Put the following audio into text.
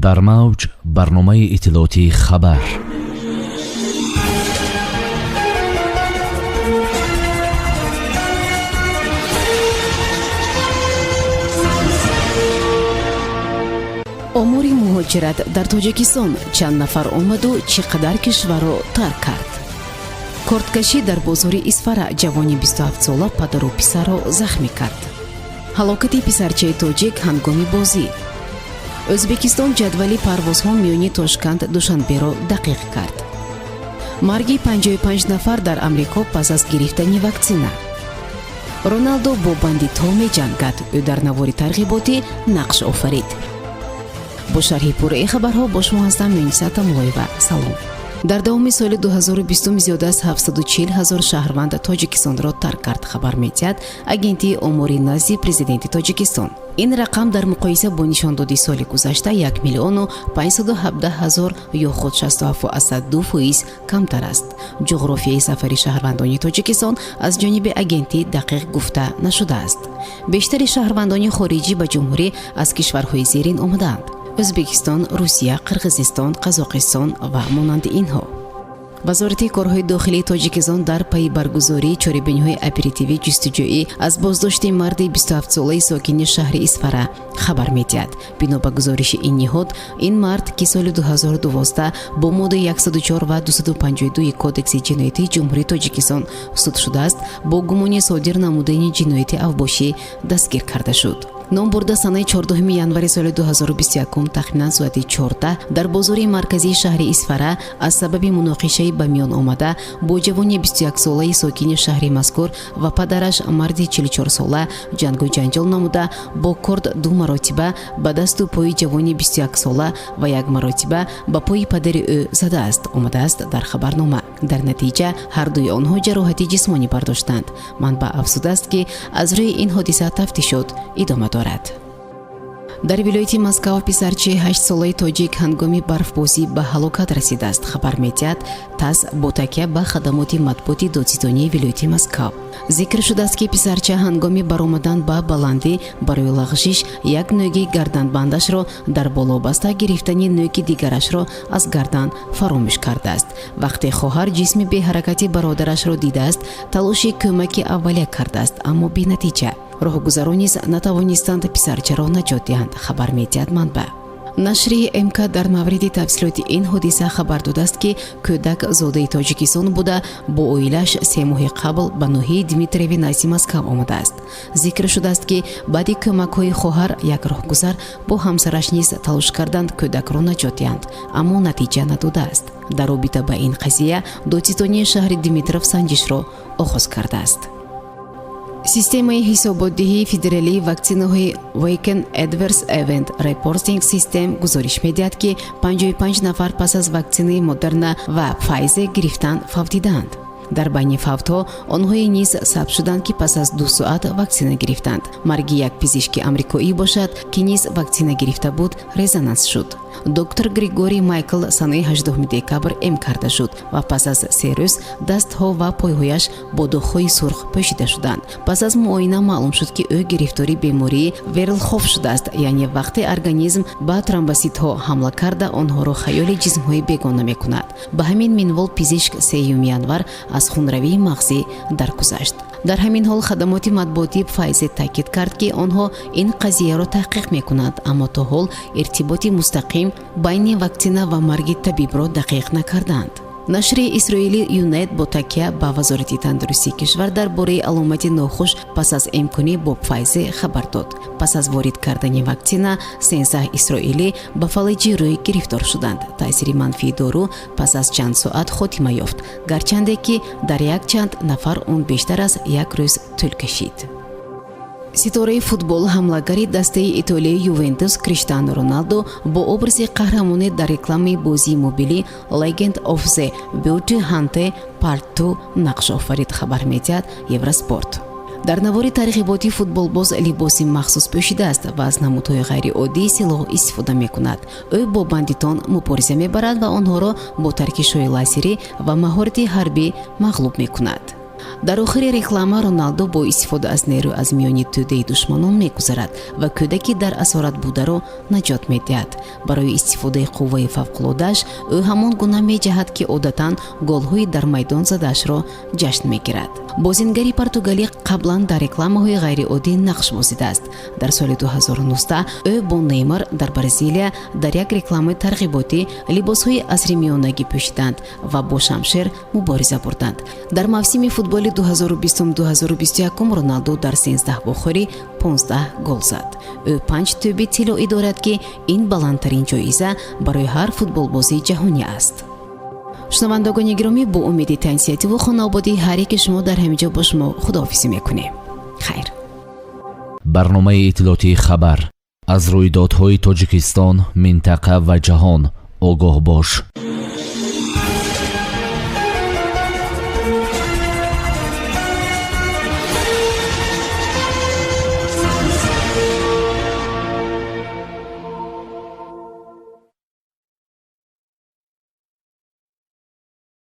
Дар мавҷ барномаи иттилоотии «Хабар». Омори муҳоҷират дар Тоҷикистон: чанд нафар омаду чӣ қадар кишварро тарк кард? Корткашӣ дар бозори Исфара: ҷавони 27сола падару писарро захмӣ кард. Ҳалокати писарчаи тоҷик ҳангоми бозӣ. Ӯзбекистон ҷадвали парвозҳо миёни Тошканд Душанберо дақиқ кард. Марги 55 нафар дар Амрико пас аз гирифтани ваксина. Роналдо бо бандитҳо меҷангад, ӯ дар навори тарғиботӣ нақш офарид. Бо шарҳи пурраи хабарҳо бо шумо ҳастам Муниса Тамулоева. Салом. Дар давоми соли 2020 зиёда аз 740 ҳазор шаҳрванд Тоҷикистонро тарк кард, хабар медиҳад Агентии омори назди Президенти Тоҷикистон. Ин рақам дар муқоиса бо нишондоди соли гузашта 1 миллиону 517 ҳазор ё худ 67,2% камтар аст. Ҷуғрофияи сафари шаҳрвандони Тоҷикистон аз ҷониби агентӣ дақиқ гуфта нашудааст. Бештари шаҳрвандони хориҷӣ ба ҷумҳурӣ аз кишварҳои зерин омадаанд: Ӯзбекистон, Русия, Қирғизистон, Қазоқистон ва монанди инҳо. Вазорати корҳои дохилии Тоҷикистон дар пайи баргузории чорабиниҳои оперативӣ ҷустуҷӯӣ аз боздошти марди 27солаи сокини шаҳри Исфара хабар медиҳад. Бино ба гузориши ин ниҳод, ин мард, ки соли 2012 бо моддаи 104 ва 252 Кодекси ҷиноятии Ҷумҳурии Тоҷикистон суд шудааст, бо гумони содир намудани ҷинояти авбошӣ дастгир карда шуд. Номбурда санаи 14 январи соли 2021 тахминан соати 14 дар бозори марказии шаҳри Исфара аз сабаби муноқишаи ба миён омада бо ҷавони 21солаи сокини шаҳри мазкур ва падараш, марди 44сола, ҷангу ҷанҷол намуда, бо корд ду маротиба ба дасту пои ҷавони 21сола ва як маротиба ба пои падари ӯ задааст, омадааст дар хабарнома. Дар натиҷа ҳардуи онҳо ҷароҳати ҷисмонӣ бардоштанд. Манбаъ афзудааст, ки аз рӯи ин ҳодиса тафтишот идома дорад. Дар вилояти Москав писарчаи 8солаи тоҷик ҳангоми барфбозӣ ба ҳалокат расидааст, хабар медиҳад ТАСС бо такя ба хадамоти матбуоти додситонии вилояти Москав. Зикр шудааст, ки писарча ҳангоми баромадан ба баландӣ барои лағжиш як нӯги гарданбандашро дар боло баста, гирифтани нӯги дигарашро аз гардан фаромӯш кардааст. Вақте хоҳар ҷисми беҳаракати бародарашро дидааст, талоши кӯмаки аввалия кардааст, аммо бенатиҷа. Роҳгузарон низ натавонистанд писарчаро наҷот диҳанд, хабар медиҳад манбаъ. Нашри МК дар мавриди тафсилоти ин ҳодиса хабар додааст, ки кӯдак зодаи Тоҷикистон буда, бо оилааш 3 моҳи қабл ба ноҳияи Дмитриеви назди Москав омадааст. Зикр шудааст, ки баъди кӯмакҳои хоҳар, як роҳгузар бо ҳамсараш низ талош карданд кӯдакро наҷот диҳанд, аммо натиҷа надодааст. Дар робита ба ин қазия додситонии шаҳри Дмитров санҷишро оғоз кардааст. Системаи ҳисоботдиҳии федералии ваксинаҳои Vaccine Adverse Event Reporting System гузориш медиҳад, ки 55 нафар пас аз ваксинаи Модерна ва Файзер гирифтан фавтидаанд. Дар байни фавтҳо онҳое низ сабт шуданд, ки пас аз 2 соат ваксина гирифтанд. Марги як пизишки амрикоӣ бошад, ки низ ваксина гирифта буд, резонанс шуд. Доктор Григорий Майкл санаи 18 декабр эм карда шуд ва пас аз 3 рӯз дастҳо ва пойҳояш бо доғҳои сурх пӯшида шуданд. Пас аз муоина маълум шуд, ки ӯ гирифтори бемории Верлхоф шудааст, яъне вақте организм ба тромбоситҳо ҳамла карда, онҳоро хаёли ҷисмҳои бегона мекунад. Ба ҳамин минвол пизишк 3 январ аз хунравии мағзӣ даргузашт. Дар ҳамин ҳол хадамоти матбуотии Файзер таъкид кард, ки онҳо ин қазияро таҳқиқ мекунанд, аммо то ҳол иртиботи мустақим байни ваксина ва марги табибро дақиқ накардаанд. Нашри исроили Юнет бо такя ба Вазорати тандурустии кишвар дар бораи аломати нохуш пас аз эмкунӣ бо Файзер хабар дод. Пас аз ворид кардани ваксина 13 исроилӣ ба фалаҷи рӯй гирифтор шуданд. Таъсири манфии дору пас аз чанд соат хотима ёфт, гарчанде ки дар якчанд нафар он бештар аз як рӯз тӯл кашид. Ситораи футбол, ҳамлагари дастаи Итолияи Ювентус Криштиану Роналдо бо образи қаҳрамоне дар рекламаи бозии мобилӣ Legend of the Bounty Hunter Part 2 нақш офарид, хабар медиҳад Евроспорт. Дар навори тарғиботӣ футболбоз либоси махсус пӯшидааст ва аз намудҳои ғайриоддии силоҳ истифода мекунад. Ӯ бо бандитон мубориза мебарад ва онҳоро бо таркишҳои лазерӣ ва маҳорати ҳарбӣ мағлуб мекунад. Дар охири реклама Роналдо бо истифода аз нерӯ аз миёни тӯдаи душманон мегузарад ва кӯдаки дар асорат бударо наҷот медиҳад. Барои истифодаи қувваи фавқулодааш ӯ ҳамон гуна меҷаҳад, ки одатан голҳои дар майдон задаашро ҷашн мегирад. Бозингари португалӣ қаблан дар рекламаҳои ғайриоддӣ нақш бозидааст. Дар соли 2019 ӯ бо Неймар дар Бразилия дар як рекламаи тарғиботӣ либосҳои асри миёнагӣ пӯшиданд ва бо шамшер мубориза бурданд. Дар мавсими футболи 2020-2021 Роналдо дар 13 вохӯрӣ 15 гол зад. Ӯ панҷ тӯби тиллоӣ дорад, ки ин баландтарин ҷоиза барои ҳар футболбозии ҷаҳонӣ аст. Шунавандагони гиромӣ, бо умеди тансиҳативу хонаободии ҳар яке шумо дар ҳамин ҷо бо шумо худоҳофизӣ мекунем. Хайр. Барномаи иттилоотии «Хабар». Аз рӯйдодҳои Тоҷикистон, минтақа ва ҷаҳон огоҳ бош.